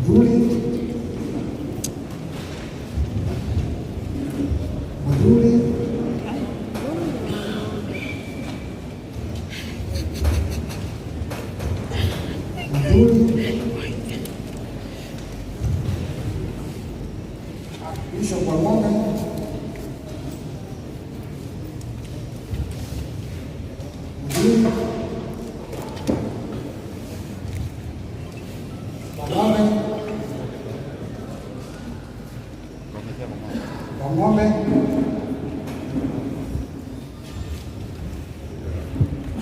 Mudhuri. Mudhuri. Mudhuri. Bishop Wang'ombe. Mudhuri. Wang'ombe. Wang'ombe.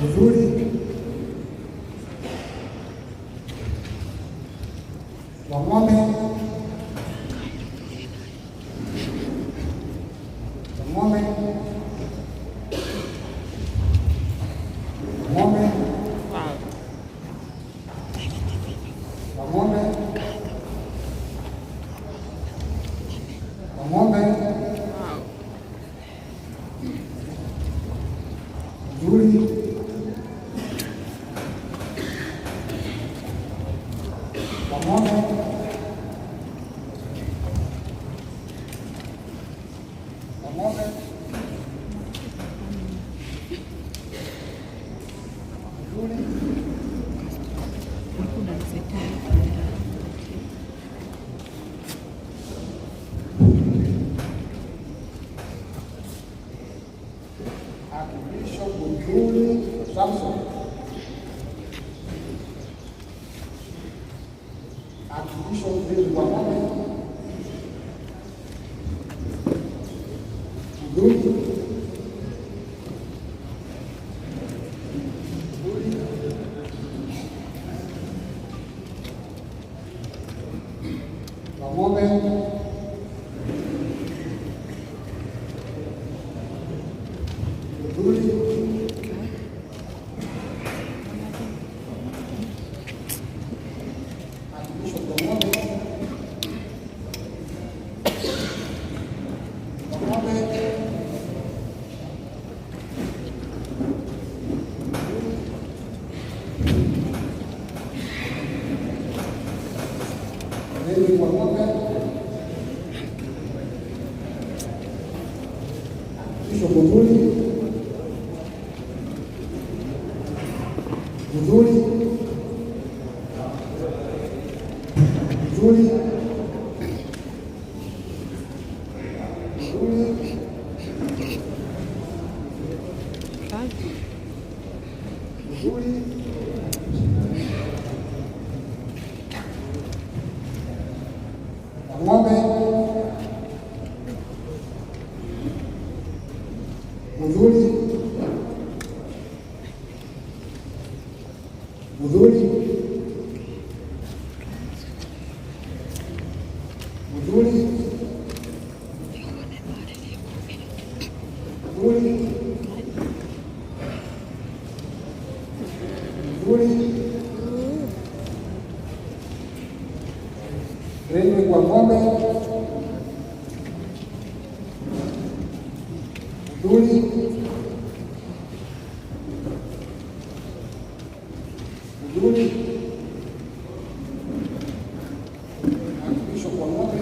Mudhuri. Wang'ombe. Wang'ombe. Wang'ombe. Wang'ombe. Wang'ombe. Mudhuri. Wang'ombe. Wang'ombe. Mudhuri. Ulikuwa unanisetia kamera. Archbishop Mudhuri Samson. Archbishop David Wang'ombe. Mudhuri. Mudhuri. Wang'ombe. Mudhuri. Archbishop Wang'ombe. Wang'ombe. David Wang'ombe. Bishop Mudhuri. Mudhuri. Mudhuri. Mudhuri. Mudhuri. Wang'ombe. Mudhuri. Mudhuri. Mudhuri. Mudhuri. Mudhuri. Renwick Wang'ombe. Mudhuri. Mudhuri. Archbishop Wang'ombe.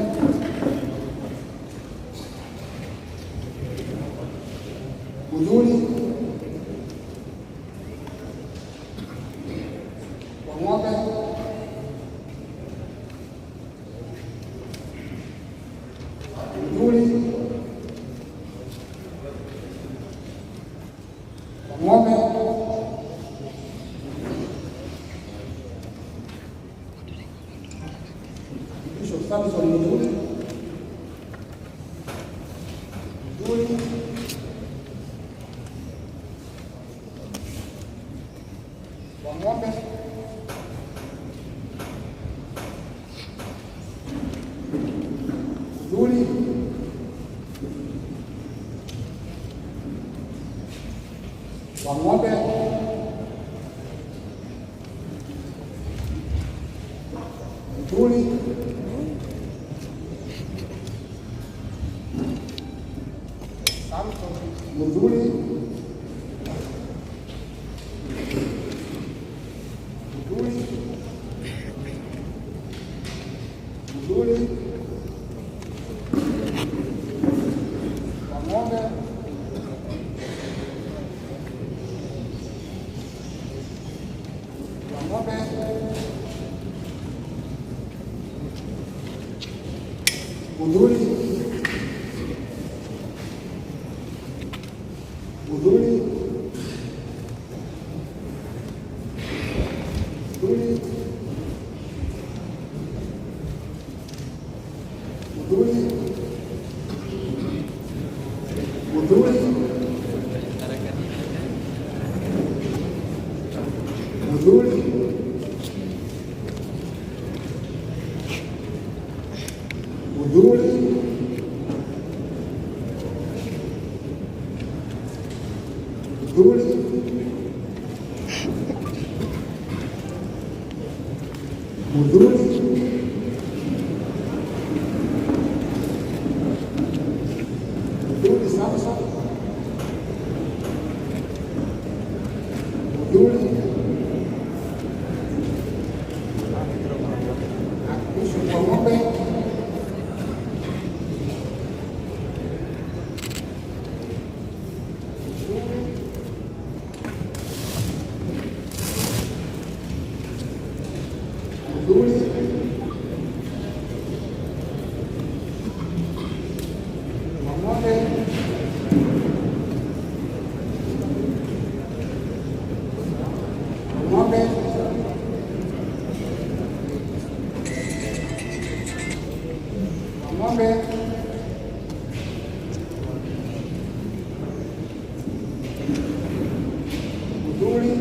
Mudhuri. Wang'ombe. Mudhuri. Wang'ombe. Bishop Samson Mudhuri. Mudhuri. Wang'ombe. Mudhuri. Wang'ombe. Mudhuri. Samson Mudhuri. Mudhuri. Mudhuli, Wang'ombe, Wang'ombe, Mudhuli, Mudhuli, Mudhuli, Mudhuli, Mudhuli, Mudhuli, Mudhuli, Mudhuli, Mudhuli, Mudhuli Samson, Mudhuli, Archbishop Wang'ombe, Mudhuli, Mudhuli, Wang'ombe, Wang'ombe, Wang'ombe, Mudhuli,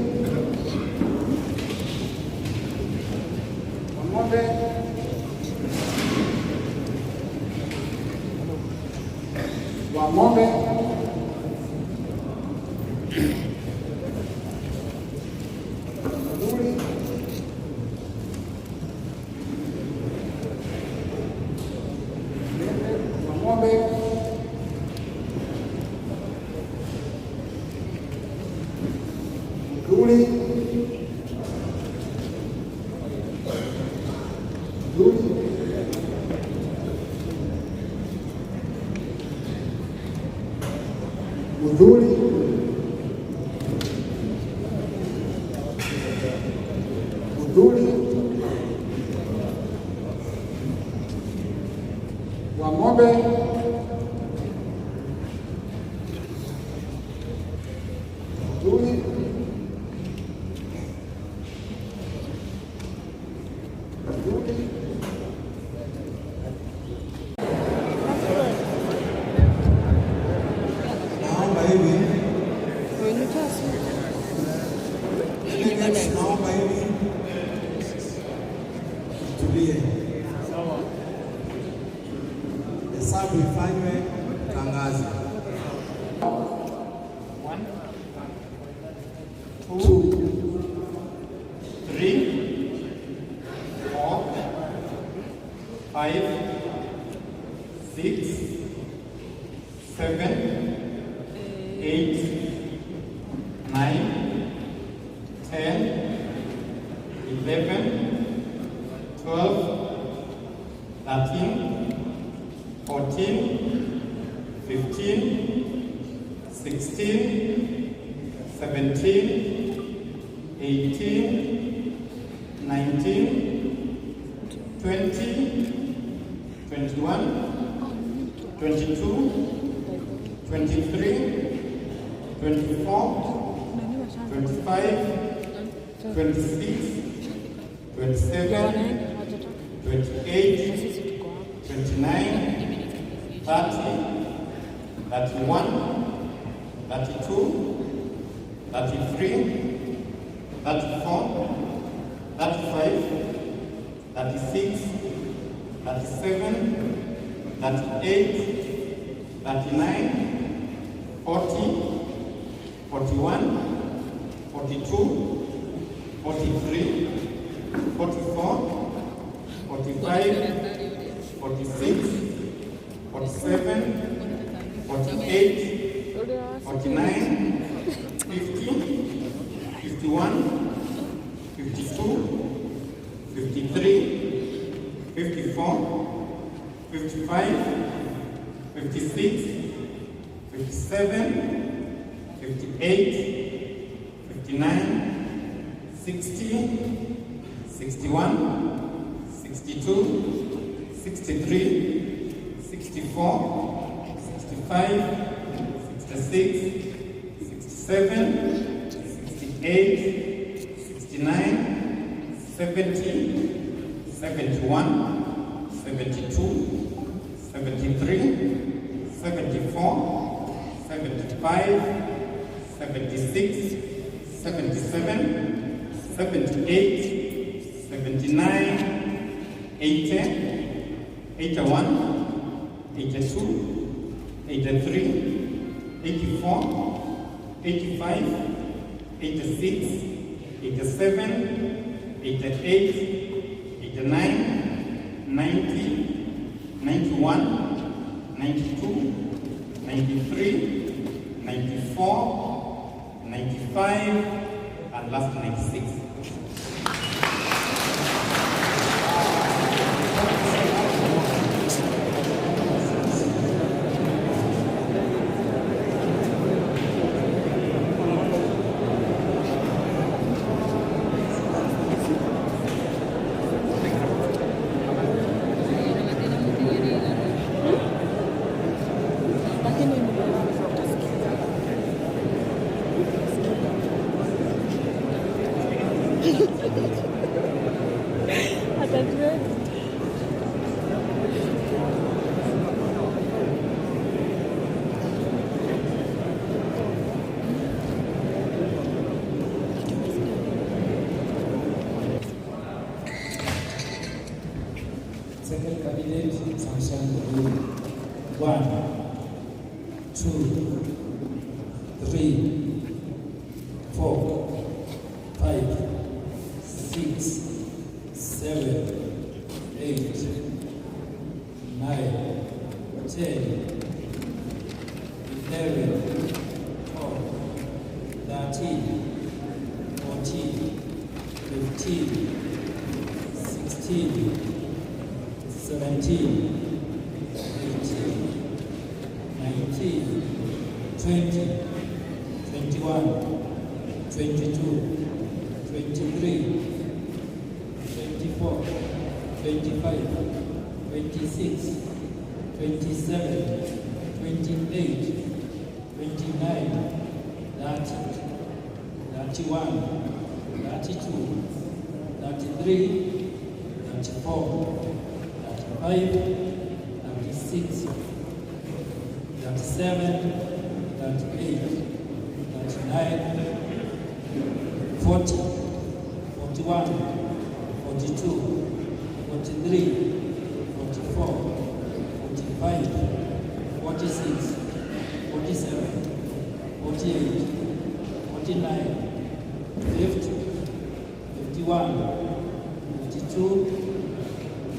Wang'ombe, Wang'ombe, Mudhuli, Wang'ombe, Mudhuli, Mudhuli, Mudhuli, Mudhuli, Wang'ombe, Mudhuli, Mudhuli, Naomba hivi, delegates, naomba hivi tulie, hesabu ifanywe, tangaze. One, two, three, four, 5, 6, 7, 8, 9, 10, 11, 12, 13, 14, 15, 16, 17, 18, 19, 20, 21, 22, 23, 24, 25, 26, 27, 28, 29, 30, 31, 32, 33, 34, 35, 36, 37, 38, 39, 40, 41, 42, 43, 44, 45, 46, 47, 48, 49, 50, 51, 52, 53, 54, 55, 56, 57, 58, 59, 60, 61, 62, 63, 64, 65, 66, 67, 68, 69, 70, 71, 72, 73, 74, 75, 76, 77, 78, 79, 80, 81, 82, 83, 84, 85, 86, 87, 88, 89, 90, 91, 92, 93, 94, 95, and last 96. Atatuwezi. Second candidate, Sunshine Oduri. 1, 2, 3, 4, 5, 6, 7, 8, 9, 10, 11, 12, 13, 14, 15, 16, 17, 18, 19, 20, 21, 22, 23, 24, 25, 26, 27, 28, 29, 30, 31, 32, 33, 34, 35, 36, 37, 38, 39, 40, 41, 42, 43, 44, 45, 46, 47, 48, 49, 50, 51, 52,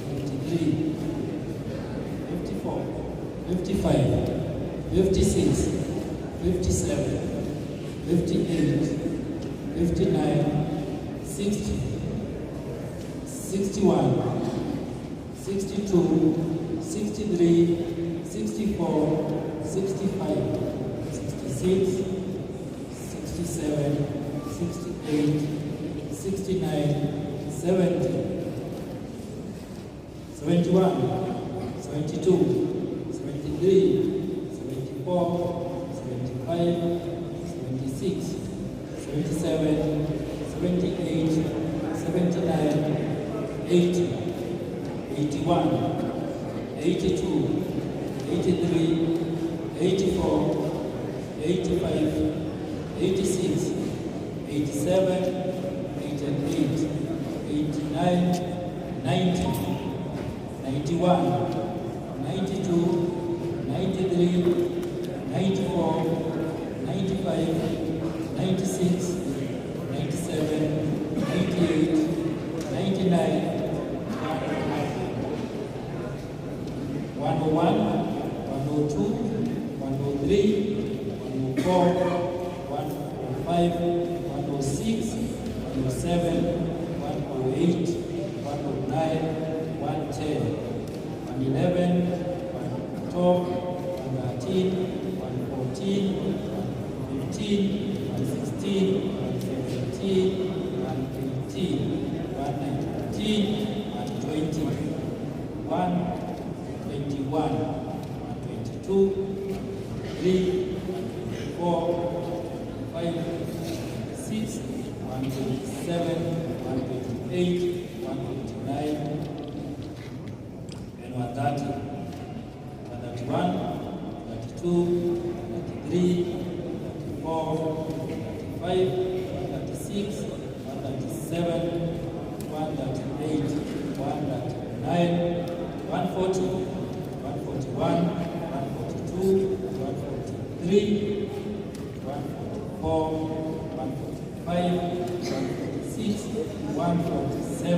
53, 54, 55, 56, 57, 58, 59, 60, 61, 62, 63, 64, 65, 66, 67, 68, 69, 70, 71, 72, 73, 74, 75, 76, 77, 78, 79, 80, 81, 82, 83, 84, 85, 86, 87, 88, 89, 90, 91, 92, 93, 94, 95, 96, 97, 98, 99, 101, 102, 103, 104, 105, 106, 107, 108, 109, 110, 111, 112, 113, 114, 115, 116, 117, 118, 119, 120, 121, 122, 123, 124, 125, 126, 127, 128, 129, and 130, 131, 132, 133, 134, 135, 136, 137, 138, 139, 140, 141, 142, 143, 144, 145, 146, 147,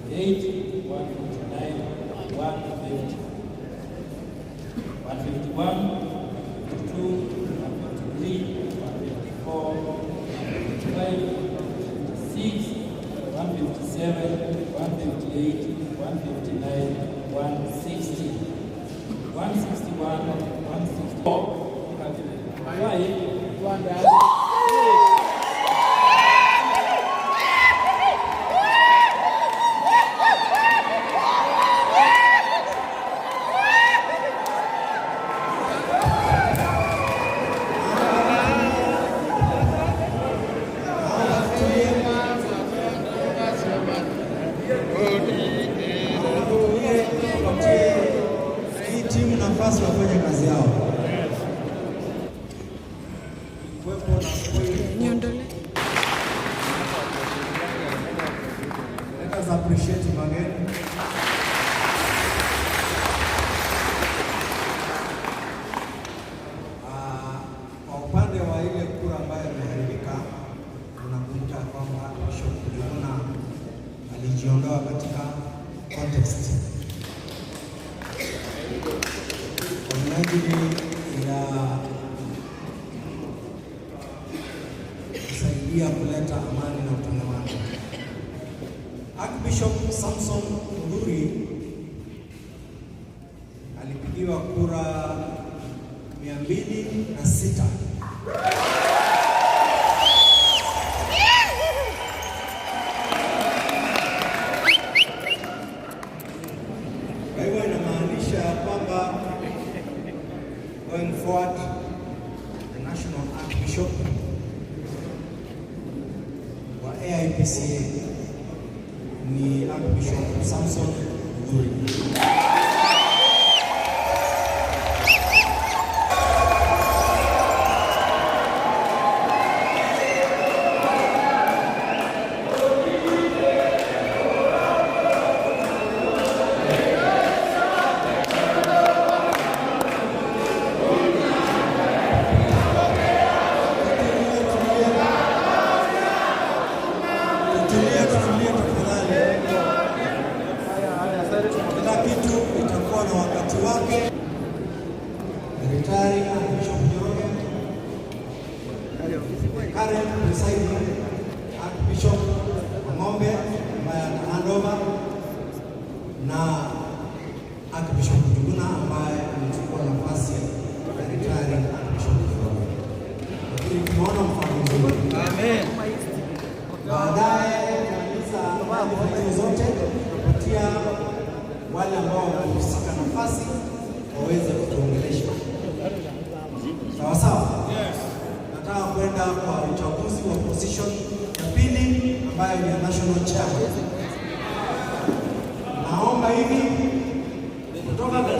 148, 149, 150, 151, 152, 153, 154, 155, 156, 157, 158, 159, 160, 161, 164, 165, 200. Tupatie hii timu nafasi wafanye kazi yao. Kuwepo na Niondole. Let us appreciate him again. Ah, kwa upande wa ile kura ambayo imeharibika, unakumbuka kwamba Bishop Njuguna alijiondoa katika contest kwa minajili ya kusaidia kuleta amani na utangamano. Archbishop Samson Mudhuri alipigiwa kura 206. Kwa hivyo inamaanisha kwamba going forward, the national archbishop wa AIPCA ni Archbishop Samson Mudhuri. Tutulie, tutulie tafadhali. Kila kitu itakuwa na wakati wake. Retiring Archbishop Njoroge, the current presiding Archbishop Wang'ombe ambaye ana handover na Archbishop Njuguna ambaye amechukua nafasi ya retiring Archbishop Njoroge. Lakini tumeona mfano mzuri. Baadaye tutamaliza hizo zote, tutapatia wale ambao wamehusika nafasi waweze kutuongelesha. Sawa sawa? Yes. Nataka kwenda kwa uchaguzi wa position ya pili ambayo ni ya national chairman. Naomba hivi kutoka katika